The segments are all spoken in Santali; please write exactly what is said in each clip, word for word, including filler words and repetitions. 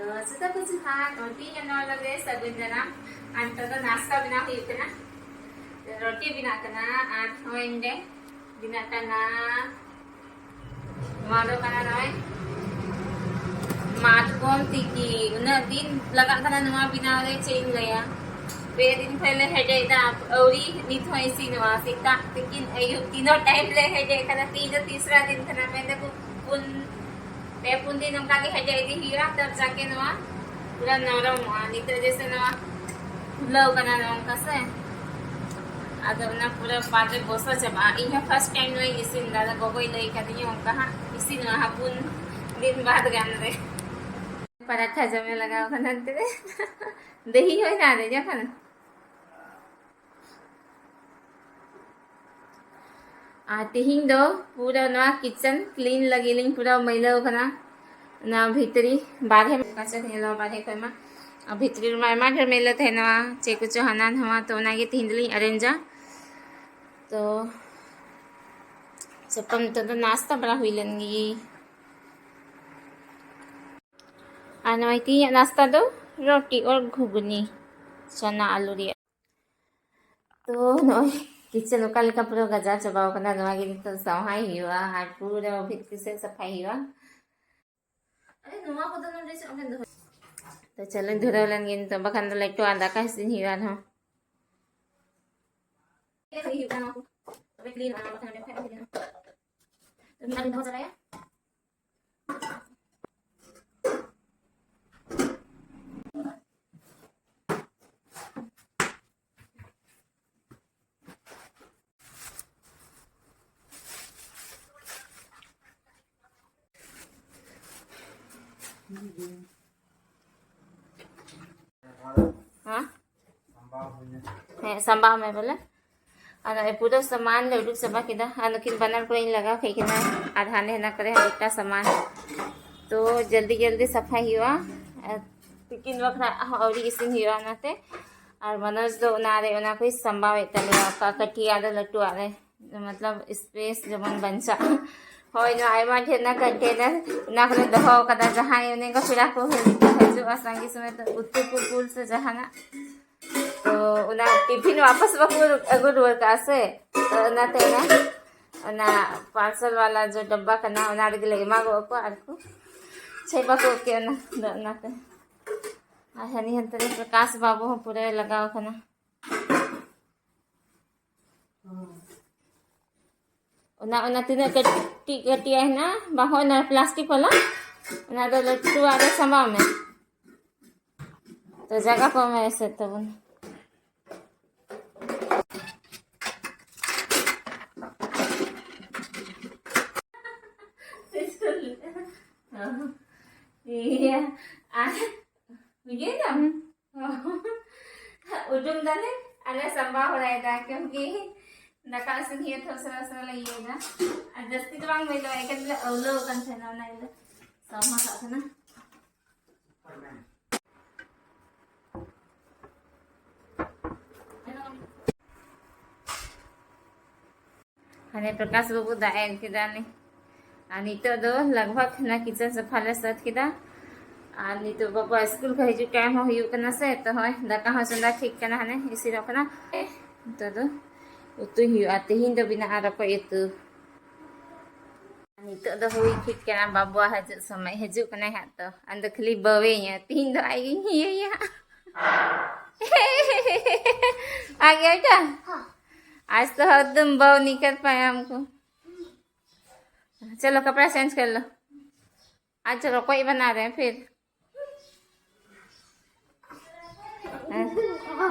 ᱡᱚᱛᱚ ᱠᱚ ᱡᱚᱦᱟᱨ, ᱨᱩᱴᱤ ᱧᱮᱞ ᱱᱚᱣᱟ ᱞᱟᱹᱜᱤᱫ ᱥᱟᱹᱜᱩᱱ ᱡᱟᱱᱟᱢ᱾ ᱟᱨ ᱱᱤᱛᱚᱜ ᱫᱚ ᱱᱟᱥᱛᱟ ᱵᱮᱱᱟᱣ ᱦᱩᱭᱩᱜ ᱠᱟᱱᱟ᱾ ᱨᱩᱴᱤ ᱵᱮᱱᱟᱜ ᱠᱟᱱᱟ ᱟᱨ ᱱᱚᱜᱼᱚᱭ ᱱᱚᱰᱮ ᱵᱮᱱᱟᱜ ᱠᱟᱱᱟ᱾ ᱱᱚᱣᱟ ᱫᱚ ᱠᱟᱱᱟ ᱱᱚᱜᱼᱚᱭ ᱢᱟᱛᱠᱚᱢ ᱛᱤᱠᱤ᱾ ᱩᱱᱟᱹᱜ ᱫᱤᱱ ᱞᱟᱜᱟᱜ ᱠᱟᱱᱟ ᱱᱚᱣᱟ ᱵᱮᱱᱟᱣ ᱨᱮ, ᱪᱮᱫ ᱤᱧ ᱞᱟᱹᱭᱟ᱾ ᱯᱮ ᱫᱤᱱ ᱠᱷᱚᱱ ᱞᱮ ᱦᱮᱰᱮᱡ ᱮᱫᱟ, ᱟᱹᱣᱨᱤ ᱱᱤᱛ ᱦᱚᱸ ᱤᱥᱤᱱᱚᱜᱼᱟ᱾ ᱥᱮᱛᱟᱜ ᱛᱤᱠᱤᱱ ᱟᱹᱭᱩᱵ ᱛᱤᱱᱟᱹᱜ ᱴᱟᱭᱤᱢ ᱞᱮ ᱦᱮᱰᱮᱡ ᱠᱟᱱᱟ᱾ ᱛᱤᱦᱤᱧ ᱫᱚ ᱛᱤᱥᱨᱟ ᱫᱤᱱ ᱠᱟᱱᱟ, ᱢᱮᱱ ᱫᱟᱠᱚ ᱯᱩᱱ ᱯᱮ ᱯᱩᱱ ᱫᱤᱱ ᱚᱱᱠᱟ ᱜᱮ ᱦᱮᱰᱮᱡ ᱤᱫᱤ ᱦᱩᱭᱩᱜᱼᱟ᱾ ᱛᱚᱵ ᱡᱟᱠᱮ ᱱᱚᱣᱟ ᱯᱩᱨᱟᱹ ᱱᱚᱨᱚᱢᱚᱜᱼᱟ᱾ ᱱᱤᱛᱚᱜ ᱡᱮᱭᱥᱮ ᱱᱚᱣᱟ ᱯᱷᱩᱞᱟᱹᱣ ᱠᱟᱱᱟ ᱱᱚᱝᱠᱟ ᱥᱮ, ᱟᱫᱚ ᱚᱱᱟ ᱯᱩᱨᱟᱹ ᱯᱟᱛ ᱨᱮ ᱵᱚᱥᱚ ᱪᱟᱵᱟᱜᱼᱟ᱾ ᱤᱧ ᱦᱚᱸ ᱯᱷᱟᱥᱴ ᱴᱟᱭᱤᱢ ᱱᱚᱣᱟᱧ ᱤᱥᱤᱱ ᱮᱫᱟ, ᱟᱫᱚ ᱜᱚᱜᱚᱭ ᱞᱟᱹᱭ ᱠᱟᱫᱤᱧᱟ ᱚᱱᱠᱟ ᱦᱟᱸᱜ ᱤᱥᱤᱱᱚᱜᱼᱟ ᱦᱟᱸᱜ ᱯᱩᱱ ᱫᱤᱱ ᱵᱟᱫ ᱜᱟᱱ ᱨᱮ᱾ ᱯᱟᱨᱟᱴᱷᱟ ᱡᱚᱢᱮ ᱞᱟᱜᱟᱣ ᱠᱟᱱᱟ ᱮᱱᱛᱮ᱾ ᱫᱟᱹᱦᱤ ᱦᱚᱸ ᱦᱮᱱᱟᱜ ᱨᱮ ᱡᱚᱠᱷᱚᱱ ᱟᱨ ᱛᱮᱦᱮᱧ ᱫᱚ ᱯᱩᱨᱟᱹ ᱱᱚᱣᱟ ᱠᱤᱪᱮᱱ ᱠᱞᱤᱱ ᱞᱟᱹᱜᱤᱫ ᱞᱤᱧ ᱯᱩᱨᱟᱹ ᱢᱟᱹᱭᱞᱟᱹᱣ ᱠᱟᱱᱟ᱾ ᱚᱱᱟ ᱵᱷᱤᱛᱨᱤ ᱵᱟᱨᱦᱮ ᱠᱟᱪᱟ ᱛᱟᱦᱮᱸ ᱞᱮᱱᱟ, ᱵᱟᱨᱦᱮ ᱠᱷᱚᱱ ᱢᱟ᱾ ᱟᱨ ᱵᱷᱤᱛᱨᱤ ᱨᱮᱢᱟ ᱟᱭᱢᱟ ᱰᱷᱮᱨ ᱢᱟᱹᱭᱞᱟᱹ ᱛᱟᱦᱮᱱᱟ, ᱪᱮᱫ ᱠᱚᱪᱚ ᱦᱟᱱᱟ ᱱᱟᱣᱟ, ᱛᱚ ᱚᱱᱟᱜᱮ ᱛᱮᱦᱮᱧ ᱫᱚᱞᱤᱧ ᱟᱨᱮᱧᱡᱟ᱾ ᱛᱚ ᱪᱟᱯᱟᱢ ᱱᱤᱛᱚᱜ ᱫᱚ ᱱᱟᱥᱛᱟ ᱵᱟᱲᱟ ᱦᱩᱭ ᱞᱮᱱ ᱜᱮ᱾ ᱟᱨ ᱱᱚᱜᱼᱚᱭ ᱛᱮᱦᱮᱧᱟᱜ ᱱᱟᱥᱛᱟ ᱫᱚ ᱨᱩᱴᱤ ᱟᱨ ᱜᱷᱩᱜᱽᱱᱤ, ᱪᱟᱱᱟ ᱟᱹᱞᱩ ᱨᱮᱭᱟᱜ᱾ ᱛᱚ ᱱᱚᱜᱼᱚᱭ ᱠᱤᱪᱮᱱ ᱚᱠᱟ ᱞᱮᱠᱟ ᱯᱩᱨᱟᱹ ᱜᱟᱡᱟᱲ ᱪᱟᱵᱟᱣ ᱠᱟᱱᱟ, ᱱᱚᱣᱟ ᱜᱮ ᱱᱤᱛᱚᱜ ᱥᱟᱶᱦᱟᱭ ᱦᱩᱭᱩᱜᱼᱟ ᱟᱨ ᱯᱩᱨᱟᱹ ᱵᱷᱤᱛᱨᱤ ᱥᱮᱫ ᱥᱟᱯᱷᱟᱭ ᱦᱩᱭᱩᱜᱼᱟ᱾ ᱟᱨᱮ, ᱱᱚᱣᱟ ᱠᱚᱫᱚ ᱱᱚᱰᱮ ᱪᱮᱫ ᱮᱢ ᱫᱚᱦᱚᱭᱟ? ᱛᱚ ᱪᱚᱞᱚᱧ ᱫᱷᱩᱨᱟᱹᱣ ᱞᱮᱱ ᱜᱮ ᱱᱤᱛᱚᱜ, ᱵᱟᱠᱷᱟᱱ ᱫᱚ ᱞᱮᱴᱚ ᱟᱨ ᱫᱟᱠᱟ ᱤᱥᱤᱱ ᱦᱩᱭᱩᱜᱼᱟ ᱟᱨᱦᱚᱸ᱾ ᱦᱩᱭᱩᱜ ᱠᱟᱱᱟ ᱠᱚ᱾ ᱛᱚᱵᱮ ᱠᱞᱤᱱ ᱚᱱᱟ ᱵᱟᱠᱷᱟᱱ ᱚᱸᱰᱮ ᱠᱷᱟᱡ ᱫᱚ ᱦᱩᱭᱩᱜᱼᱟ᱾ ᱛᱚ ᱢᱤᱫ ᱫᱷᱟᱣ ᱞᱤᱧ ᱫᱚᱦᱚ ᱡᱟᱣᱨᱟᱭᱟ᱾ ᱦᱮᱸ? ᱦᱮᱸ, ᱥᱟᱢᱵᱟᱣ ᱢᱮ ᱵᱚᱞᱮ᱾ ᱟᱨ ᱱᱚᱜᱼᱚᱭ ᱯᱩᱨᱟᱹ ᱥᱟᱢᱟᱱ ᱞᱮ ᱩᱰᱩᱠ ᱪᱟᱵᱟ ᱠᱮᱫᱟ᱾ ᱟᱨ ᱱᱩᱠᱤᱱ ᱵᱟᱱᱟᱨ ᱠᱚᱧ ᱞᱟᱜᱟᱣ ᱠᱮᱫ ᱠᱤᱱᱟ᱾ ᱟᱨ ᱦᱟᱸᱰᱮ ᱦᱟᱱᱟ ᱠᱚᱨᱮ ᱦᱚᱸ ᱜᱚᱴᱟ ᱥᱟᱢᱟᱱ᱾ ᱛᱚ ᱡᱚᱞᱫᱤ ᱡᱚᱞᱫᱤ ᱥᱟᱯᱷᱟᱭ ᱦᱩᱭᱩᱜᱼᱟ᱾ ᱟᱨ ᱛᱤᱠᱤᱱ ᱵᱟᱠᱷᱨᱟ ᱦᱚᱸ ᱟᱹᱣᱨᱤ ᱤᱥᱤᱱ ᱦᱩᱭᱩᱜᱼᱟ ᱚᱱᱟᱛᱮ᱾ ᱟᱨ ᱢᱚᱱᱳᱡᱽ ᱫᱚ ᱚᱱᱟᱨᱮ ᱚᱱᱟ ᱠᱚᱭ ᱥᱟᱢᱵᱟᱣᱮᱫ ᱛᱟᱞᱮᱭᱟ, ᱚᱠᱟ ᱠᱟᱹᱴᱤᱡᱟᱜ ᱫᱚ ᱞᱟᱹᱴᱩᱣᱟᱜ ᱨᱮ᱾ ᱢᱚᱛᱞᱚᱵ ᱥᱯᱮᱥ ᱡᱮᱢᱚᱱ ᱵᱟᱧᱪᱟᱜ, ᱦᱳᱭ, ᱱᱚᱣᱟ ᱟᱭᱢᱟ ᱰᱷᱮᱨ ᱱᱟ ᱠᱚᱱᱴᱮᱱᱟᱨ, ᱚᱱᱟ ᱠᱚᱞᱮ ᱫᱚᱦᱚ ᱠᱟᱫᱟ᱾ ᱡᱟᱦᱟᱸᱭ ᱚᱱᱮ ᱠᱚ ᱯᱮᱲᱟ ᱠᱚ ᱦᱤᱡᱩᱜᱼᱟ ᱥᱟᱸᱜᱮ ᱥᱚᱢᱚᱭ ᱫᱚ ᱩᱛᱩ ᱠᱚ ᱯᱩᱞ ᱥᱮ ᱡᱟᱦᱟᱱᱟᱜ, ᱛᱚ ᱚᱱᱟ ᱴᱤᱯᱷᱤᱱ ᱣᱟᱯᱟᱥ ᱵᱟᱠᱚ ᱟᱹᱜᱩ ᱨᱩᱣᱟᱹᱲ ᱠᱟᱜᱼᱟ ᱥᱮ, ᱛᱚ ᱚᱱᱟᱛᱮ ᱚᱱᱟ, ᱚᱱᱟ ᱯᱟᱨᱥᱮᱞ ᱣᱟᱞᱟ ᱡᱚ ᱰᱟᱵᱵᱟ ᱠᱟᱱᱟ, ᱚᱱᱟ ᱨᱮᱜᱮ ᱞᱮ ᱮᱢᱟ ᱜᱚᱜ ᱟᱠᱚᱣᱟ ᱟᱨ ᱠᱚ ᱪᱷᱮ ᱵᱟᱠᱚ ᱟᱹᱭᱠᱟᱹᱣ ᱚᱱᱟ ᱫᱚ, ᱚᱱᱟᱛᱮ᱾ ᱟᱨ ᱦᱟᱹᱱᱤ ᱦᱟᱱᱛᱮ ᱨᱮ ᱯᱨᱚᱠᱟᱥ ᱵᱟᱹᱵᱩ ᱦᱚᱸ ᱯᱩᱨᱟᱹᱭ ᱞᱟᱜᱟᱣ ᱠᱟᱱᱟ᱾ ᱚᱱᱟ, ᱚᱱᱟ ᱛᱤᱱᱟᱹᱜ ᱠᱟᱹᱴᱤᱡ ᱠᱟᱹᱴᱤᱡ ᱟᱜ ᱦᱮᱱᱟᱜᱼᱟ, ᱵᱟᱝ ᱦᱚᱸ ᱚᱱᱟ ᱯᱞᱟᱥᱴᱤᱠ ᱵᱟᱞᱟ, ᱚᱱᱟ ᱫᱚ ᱞᱟᱹᱴᱩᱣᱟᱜ ᱨᱮ ᱥᱟᱢᱵᱟᱣ ᱢᱮ᱾ ᱛᱚ ᱡᱟᱭᱜᱟ ᱠᱚ ᱮᱢ ᱮᱥᱮᱫ ᱛᱟᱵᱚᱱ᱾ ᱤᱭᱟᱹ, ᱟᱨ ᱵᱩᱡᱷᱟᱹᱣ ᱫᱟᱢ? ᱩᱰᱩᱝ ᱫᱟᱞᱮ, ᱟᱞᱮ ᱥᱟᱢᱵᱟᱣ ᱦᱚᱨᱟᱭᱮᱫᱟ, ᱠᱤᱭᱩᱸᱠᱤ ᱫᱟᱠᱟ ᱤᱥᱤᱱ ᱦᱩᱭᱩᱜ ᱛᱷᱚ ᱥᱟᱨᱟ ᱥᱟᱨᱟ ᱞᱮ ᱤᱭᱟᱹᱭᱮᱫᱟ᱾ ᱟᱨ ᱡᱟᱹᱥᱛᱤ ᱫᱚ ᱵᱟᱝ ᱵᱮᱞᱚᱜᱼᱟ, ᱮᱠᱮᱱ ᱞᱮ ᱟᱹᱣᱞᱟᱹᱣ ᱟᱠᱟᱱ ᱛᱟᱦᱮᱱᱟ, ᱚᱱᱟ ᱤᱭᱟᱹ ᱥᱟᱢᱟ ᱠᱟᱜ ᱠᱟᱱᱟ᱾ ᱦᱟᱱᱮ ᱯᱨᱚᱠᱟᱥ ᱵᱟᱹᱵᱩ ᱫᱟᱜ ᱮ ᱮᱢ ᱠᱮᱫᱟ ᱱᱤ᱾ ᱟᱨ ᱱᱤᱛᱚᱜ ᱫᱚ ᱞᱟᱜᱽ ᱵᱷᱟᱜᱽ ᱦᱟᱱᱟ ᱠᱤᱪᱮᱱ ᱥᱟᱯᱷᱟ ᱞᱮ ᱥᱟᱹᱛ ᱠᱮᱫᱟ᱾ ᱟᱨ ᱱᱤᱛᱚᱜ ᱵᱟᱵᱟ ᱥᱠᱩᱞ ᱠᱷᱚᱱ ᱦᱤᱡᱩᱜ ᱴᱟᱭᱤᱢ ᱦᱚᱸ ᱦᱩᱭᱩᱜ ᱠᱟᱱᱟ ᱥᱮ, ᱛᱚ ᱦᱚᱸᱜᱼᱚᱭ ᱫᱟᱠᱟ ᱦᱚᱸ ᱪᱚᱸᱫᱟ ᱴᱷᱤᱠ ᱠᱟᱱᱟ, ᱦᱟᱱᱮ ᱤᱥᱤᱱᱚᱜ ᱠᱟᱱᱟ᱾ ᱱᱤᱛᱚᱜ ᱫᱚ ᱩᱛᱩᱭ ᱦᱩᱭᱩᱜᱼᱟ, ᱛᱮᱦᱮᱧ ᱫᱚ ᱵᱮᱱᱟᱜᱼᱟ ᱨᱚᱠᱚᱡ ᱩᱛᱩ᱾ ᱱᱤᱛᱚᱜ ᱫᱚ ᱦᱩᱭ ᱴᱷᱤᱠ ᱠᱟᱱᱟ, ᱵᱟᱵᱩᱣᱟᱜ ᱦᱤᱡᱩᱜ ᱥᱚᱢᱚᱭ ᱦᱤᱡᱩᱜ ᱠᱟᱱᱟᱭ ᱦᱟᱸᱜ, ᱛᱚ ᱟᱢ ᱫᱚ ᱠᱷᱟᱹᱞᱤ ᱵᱟᱹᱣᱮᱧᱟ, ᱛᱤᱦᱤᱧ ᱫᱚ ᱟᱡ ᱜᱤᱧ ᱤᱭᱟᱹᱭᱟ᱾ ᱟᱜ ᱜᱮ ᱵᱮᱴᱟ? आज तो हर तुम बहू निकल पाए हमको। चलो कपड़ा चेंज कर लो, आज रकोई बना रहे हैं फिर।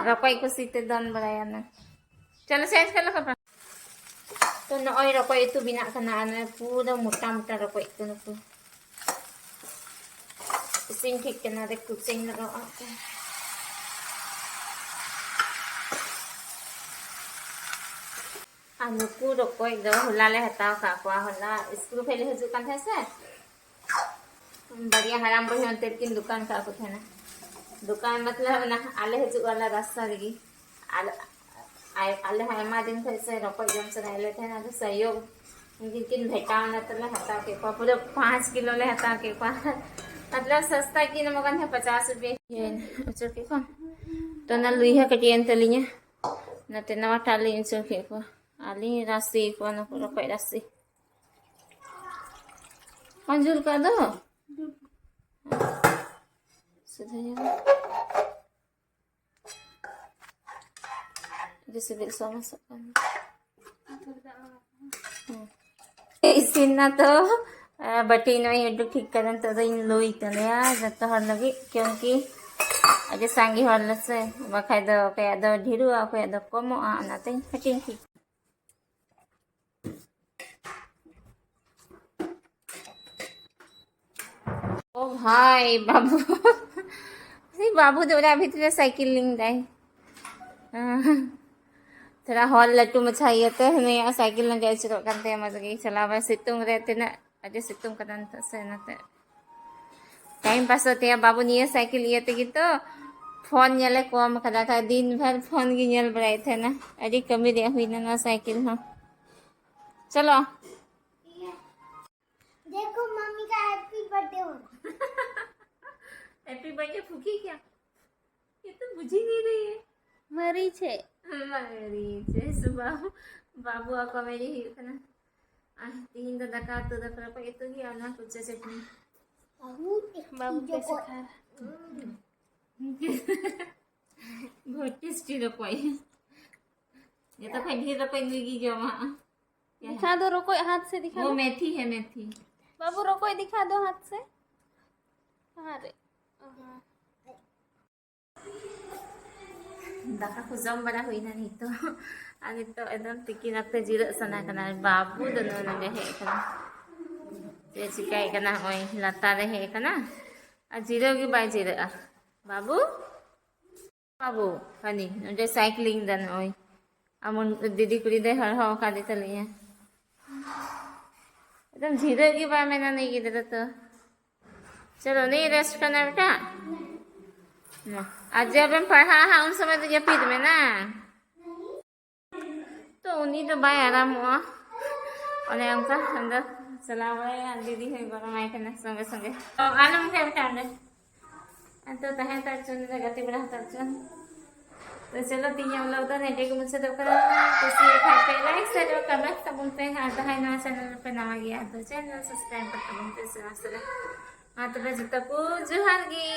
ᱨᱚᱠᱚᱡ ᱠᱚ ᱥᱤᱛᱮ ᱫᱚᱱ ᱵᱟᱲᱟᱭᱟ ᱱᱟ᱾ ᱪᱚᱞᱚ ᱪᱮᱧᱡᱽ ᱠᱟᱨ ᱞᱮᱠᱟ ᱯᱟ-, ᱛᱚ ᱱᱚᱜᱼᱚᱭ ᱨᱚᱠᱚᱡ ᱩᱛᱩ ᱵᱮᱱᱟᱜ ᱠᱟᱱᱟ᱾ ᱟᱨ ᱱᱚᱜᱼᱚᱭ ᱯᱩᱨᱟᱹ ᱢᱚᱴᱟ ᱢᱚᱴᱟ ᱨᱚᱠᱚᱡ ᱠᱚ ᱱᱩᱠᱩ᱾ ᱤᱥᱤᱱ ᱴᱷᱤᱠ ᱠᱟᱱᱟ, ᱫᱮᱠᱷ ᱠᱩᱪᱟᱹᱧ ᱞᱟᱜᱟᱣᱟ᱾ ᱟᱨ ᱱᱩᱠᱩ ᱨᱚᱠᱚᱡ ᱫᱚ ᱦᱚᱞᱟ ᱞᱮ ᱦᱟᱛᱟᱣ ᱠᱟᱜ ᱠᱚᱣᱟ᱾ ᱦᱚᱞᱟ ᱥᱠᱩᱞ ᱠᱷᱚᱡ ᱞᱮ ᱦᱤᱡᱩᱜ ᱠᱟᱱ ᱛᱟᱦᱮᱸ ᱥᱮ, ᱵᱟᱨᱭᱟ ᱦᱟᱲᱟᱢ ᱵᱩᱲᱦᱤ ᱚᱱᱛᱮ ᱨᱮᱠᱤᱱ ᱫᱚᱠᱟᱱ ᱠᱟᱜ ᱠᱚ ᱛᱟᱦᱮᱱᱟ᱾ ᱫᱚᱠᱟᱱ ᱢᱚᱛᱞᱚᱵ ᱚᱱᱟ ᱟᱞᱮ ᱦᱤᱡᱩᱜ ᱣᱟᱞᱟ ᱨᱟᱥᱛᱟ ᱨᱮᱜᱮ᱾ ᱟᱞᱮ, ᱟᱭ-, ᱟᱞᱮ ᱦᱚᱸ ᱟᱭᱢᱟ ᱫᱤᱱ ᱠᱷᱚᱡ ᱥᱮ ᱨᱚᱠᱚᱡ ᱡᱚᱢ ᱥᱟᱱᱟᱭᱮᱫ ᱞᱮ ᱛᱟᱦᱮᱱᱟ, ᱟᱫᱚ ᱥᱟᱭᱚ ᱩᱱᱠᱤᱱ ᱠᱤᱱ ᱵᱷᱮᱴᱟᱣ ᱮᱱᱟ, ᱛᱚᱞᱮ ᱦᱟᱛᱟᱣ ᱠᱮᱫ ᱠᱚᱣᱟ, ᱯᱩᱨᱟᱹ ᱯᱟᱸᱪ ᱠᱤᱞᱳ ᱞᱮ ᱦᱟᱛᱟᱣ ᱠᱮᱫ ᱠᱚᱣᱟ᱾ ᱢᱚᱛᱞᱚᱵ ᱥᱚᱥᱛᱟ ᱠᱤᱱ ᱮᱢᱚᱜ ᱠᱟᱱ ᱛᱟᱦᱮᱸᱫ, ᱯᱚᱪᱟᱥ ᱨᱩᱯᱤᱭᱟ᱾ ᱤᱭᱟᱹ ᱩᱪᱟᱹᱲ ᱠᱮᱫ ᱠᱚᱣᱟ᱾ ᱛᱚ ᱚᱱᱟ ᱞᱩᱭ ᱦᱚᱸ ᱠᱟᱹᱴᱤᱡ ᱮᱱ ᱛᱟᱹᱞᱤᱧᱟ, ᱚᱱᱟᱛᱮ ᱱᱟᱣᱟ ᱴᱟᱜ ᱞᱤᱧ ᱩᱪᱟᱹᱲ ᱠᱮᱫ ᱠᱚᱣᱟ᱾ ᱟᱨ ᱞᱤᱧ ᱨᱟᱥᱮ ᱠᱚᱣᱟ ᱚᱱᱟ ᱠᱚ ᱨᱚᱠᱚᱡ ᱨᱟᱥᱮ᱾ ᱵᱟᱝ ᱡᱩᱞ ᱠᱟᱜ ᱫᱚ? ᱥᱩᱫᱷᱟᱹᱭᱟ᱾ ᱟᱹᱰᱤ ᱥᱤᱵᱤᱞ ᱥᱚ ᱢᱮᱥᱟᱜ ᱠᱟᱱᱟ᱾ ᱦᱩᱸ᱾ ᱤᱥᱤᱱ ᱱᱟ ᱛᱚ, ᱟᱨ ᱵᱟᱹᱴᱤ ᱱᱚᱜᱼᱚᱭ ᱩᱰᱩᱠ ᱴᱷᱤᱠ ᱠᱟᱫᱟ᱾ ᱱᱤᱛᱚᱜ ᱫᱚᱧ ᱞᱩᱭ ᱛᱟᱞᱮᱭᱟ ᱡᱚᱛᱚ ᱦᱚᱲ ᱞᱟᱹᱜᱤᱫ, ᱠᱤᱭᱩᱝᱠᱤ ᱟᱹᱰᱤ ᱥᱟᱸᱜᱮ ᱦᱚᱲ ᱞᱮ ᱥᱮ, ᱵᱟᱠᱷᱟᱡ ᱫᱚ ᱚᱠᱚᱭᱟᱜ ᱫᱚ ᱰᱷᱮᱨᱚᱜᱼᱟ, ᱚᱠᱚᱭᱟᱜ ᱫᱚ ᱠᱚᱢᱚᱜᱼᱟ, ᱚᱱᱟᱛᱮᱧ ᱦᱟᱹᱴᱤᱧ ᱴᱷᱤᱠ᱾ ᱳ ᱵᱷᱟᱭ, ᱵᱟᱹᱵᱩ᱾ ᱩᱱᱤ ᱵᱟᱹᱵᱩ ᱫᱚ ᱚᱲᱟᱜ ᱵᱷᱤᱛᱨᱤ ᱨᱮ ᱥᱟᱭᱠᱮᱞ ᱞᱤᱧ ᱫᱟᱭ᱾ ᱛᱷᱚᱲᱟ ᱦᱚᱲ ᱞᱟᱹᱴᱩ ᱢᱟᱪᱷᱟ ᱤᱭᱟᱹᱛᱮ ᱱᱩᱭᱟᱜ ᱥᱟᱭᱠᱮᱞ ᱞᱟᱸᱜᱟ ᱟᱹᱪᱩᱨᱚᱜ ᱠᱟᱱ ᱛᱟᱭᱟ, ᱢᱚᱡᱽ ᱜᱮ ᱪᱟᱞᱟᱣ ᱵᱟᱭ᱾ ᱥᱤᱛᱩᱝ ᱨᱮ ᱛᱤᱱᱟᱹᱜ ᱟᱹᱰᱤ ᱥᱤᱛᱩᱝ ᱠᱟᱱᱟ ᱱᱤᱛᱚᱜ ᱥᱮ, ᱚᱱᱟᱛᱮ ᱴᱟᱭᱤᱢ ᱯᱟᱥᱚᱜ ᱛᱟᱭᱟ ᱵᱟᱹᱵᱩ ᱱᱤᱭᱟᱹ ᱥᱟᱭᱠᱮᱞ ᱤᱭᱟᱹ ᱛᱮᱜᱮ ᱛᱚ᱾ ᱯᱷᱳᱱ ᱧᱮᱞᱮ ᱠᱚᱢ ᱠᱟᱫᱟ, ᱠᱷᱟᱡ ᱫᱤᱱ ᱵᱷᱟᱨ ᱯᱷᱳᱱ ᱜᱮ ᱧᱮᱞ ᱵᱟᱲᱟᱭᱮᱫ ᱛᱟᱦᱮᱱᱟ᱾ ᱟᱹᱰᱤ ᱠᱟᱹᱢᱤ ᱨᱮᱭᱟᱜ ᱦᱩᱭᱱᱟ ᱱᱚᱣᱟ ᱥᱟᱭᱠᱮᱞ ᱦᱚᱸ᱾ ᱪᱚᱞᱚ᱾ देखो मम्मी का हैप्पी बर्थडे हो रहा। हैप्पी बर्थडे फूकी क्या? ये तो बुझी नहीं रही है। ᱢᱟᱹᱨᱤᱪ ᱦᱮ᱾ ᱢᱟᱹᱨᱤᱪ ᱦᱮ, ᱥᱩ ᱵᱟᱹᱵᱩ, ᱵᱟᱹᱵᱩ ᱟᱠᱚ ᱢᱮᱨᱤ ᱦᱩᱭᱩᱜ ᱠᱟᱱᱟ᱾ ᱟᱨ ᱛᱤᱦᱤᱧ ᱫᱚ ᱫᱟᱠᱟ ᱩᱛᱩ ᱫᱚ ᱨᱚᱠᱚᱡ ᱩᱛᱩ ᱜᱮ ᱟᱨ ᱚᱱᱟ ᱠᱩᱲᱪᱟᱹ ᱪᱟᱹᱴᱱᱤ᱾ ᱵᱟᱹᱵᱩ ᱠᱮ ᱥᱤᱠᱷᱟ ᱨᱟᱦᱟ᱾ ᱵᱚᱦᱩᱛ ᱴᱮᱥᱴᱤ ᱨᱚᱠᱚᱡ᱾ ᱡᱚᱛᱚ ᱠᱷᱚᱱ ᱰᱷᱮᱨ ᱨᱚᱠᱚᱡ ᱱᱩᱭ ᱜᱮ ᱡᱚᱢᱟ᱾ ᱫᱤᱠᱷᱟ ᱫᱚ ᱨᱚᱠᱚᱡ ᱦᱟᱛ ᱥᱮ ᱫᱤᱠᱷᱟ ᱫᱚ᱾ ᱢᱮᱛᱷᱤ ᱦᱮ, ᱢᱮᱛᱷᱤ᱾ ᱵᱟᱹᱵᱩ ᱨᱚᱠᱚᱡ ᱫᱤᱠᱷᱟ ᱫᱚ ᱦᱟᱛ ᱥᱮ᱾ ᱟᱨᱮ᱾ ᱫᱟᱠᱟ ᱠᱚ ᱡᱚᱢ ᱵᱟᱲᱟ ᱦᱩᱭᱱᱟ ᱱᱤᱛᱚᱜ᱾ ᱟᱨ ᱱᱤᱛᱚᱜ ᱮᱠᱫᱚᱢ ᱛᱤᱠᱤᱱ ᱚᱠᱛᱮ ᱡᱤᱨᱟᱹᱜ ᱥᱟᱱᱟ ᱠᱟᱱᱟ᱾ ᱟᱨ ᱵᱟᱹᱵᱩ ᱫᱚ ᱱᱚᱜᱼᱚᱭ ᱱᱚᱰᱮ ᱦᱮᱡ ᱟᱠᱟᱱᱟ᱾ ᱪᱮᱫ ᱪᱤᱠᱟᱹᱭ ᱠᱟᱱᱟ? ᱱᱚᱜᱼᱚᱭ ᱞᱟᱛᱟᱨ ᱨᱮ ᱦᱮᱡ ᱟᱠᱟᱱᱟ᱾ ᱟᱨ ᱡᱤᱨᱟᱹᱣ ᱜᱮ ᱵᱟᱭ ᱡᱤᱨᱟᱹᱜᱼᱟ᱾ ᱵᱟᱹᱵᱩ, ᱵᱟᱹᱵᱩ, ᱦᱟᱹᱱᱤ ᱱᱚᱰᱮ ᱥᱟᱭᱠᱞᱤᱝ ᱫᱟ ᱱᱚᱜᱼᱚᱭ᱾ ᱟᱢ ᱫᱤᱫᱤ ᱠᱩᱲᱤ ᱫᱚᱭ ᱦᱚᱨᱦᱚ ᱟᱠᱟᱫᱮ ᱛᱟᱞᱤᱧᱟ᱾ ᱮᱠᱫᱚᱢ ᱡᱤᱨᱟᱹᱜ ᱜᱮ ᱵᱟᱭ ᱢᱮᱱᱟ ᱱᱩᱭ ᱜᱤᱫᱽᱨᱟᱹ ᱛᱚ᱾ ᱪᱚᱞᱚ, ᱱᱩᱭ ᱨᱮᱥᱴ ᱠᱟᱱᱟ ᱵᱮᱴᱟ᱾ ᱢᱟ᱾ ᱟᱨ ᱡᱚᱵᱮᱢ ᱯᱟᱲᱦᱟᱜᱼᱟ ᱦᱟᱸᱜ, ᱩᱱ ᱥᱚᱢᱚᱭ ᱫᱚ ᱡᱟᱹᱯᱤᱫ ᱢᱮ ᱱᱟ᱾ ᱛᱚ ᱩᱱᱤ ᱫᱚ ᱵᱟᱭ ᱟᱨᱟᱢᱚᱜᱼᱟ᱾ ᱚᱱᱮ ᱚᱱᱠᱟ ᱟᱫᱚ ᱪᱟᱞᱟᱣ ᱵᱟᱲᱟᱭᱟ, ᱫᱤᱫᱤ ᱦᱚᱸᱭ ᱜᱚᱲᱚᱢᱟᱭ ᱠᱟᱱᱟ ᱥᱚᱸᱜᱮ ᱥᱚᱸᱜᱮ᱾ ᱛᱚ ᱟᱞᱚᱢ ᱠᱷᱮᱞ ᱠᱷᱟᱱ ᱚᱸᱰᱮ᱾ ᱟᱫᱚ ᱛᱟᱦᱮᱸ ᱦᱟᱛᱟᱲ ᱦᱚᱪᱚᱱ, ᱜᱟᱛᱮ ᱵᱟᱲᱟ ᱦᱟᱛᱟᱲ ᱦᱚᱪᱚᱱ᱾ ᱛᱚ ᱪᱚᱞᱚ, ᱛᱤᱦᱤᱧᱟᱜ vlog ᱫᱚ ᱱᱚᱰᱮ ᱜᱮ ᱢᱩᱪᱟᱹᱫᱚᱜ ᱠᱟᱱᱟ᱾ ᱠᱩᱥᱤᱭᱟᱜ ᱠᱷᱟᱡ ᱯᱮ like, share, comment ᱛᱟᱵᱚᱱ ᱯᱮ᱾ ᱟᱨ ᱡᱟᱦᱟᱸᱭ ᱱᱚᱣᱟ channel ᱨᱮᱯᱮ ᱱᱟᱣᱟ ᱜᱮᱭᱟ, ᱟᱫᱚ channel subscribe ᱠᱟᱛᱟᱵᱚᱱ ᱯᱮ ᱥᱮ ᱢᱟᱥᱮ᱾ ᱢᱟ ᱛᱚᱵᱮ ᱡᱚᱛᱚ ᱠᱚ ᱡᱚᱦᱟᱨ ᱜᱮ᱾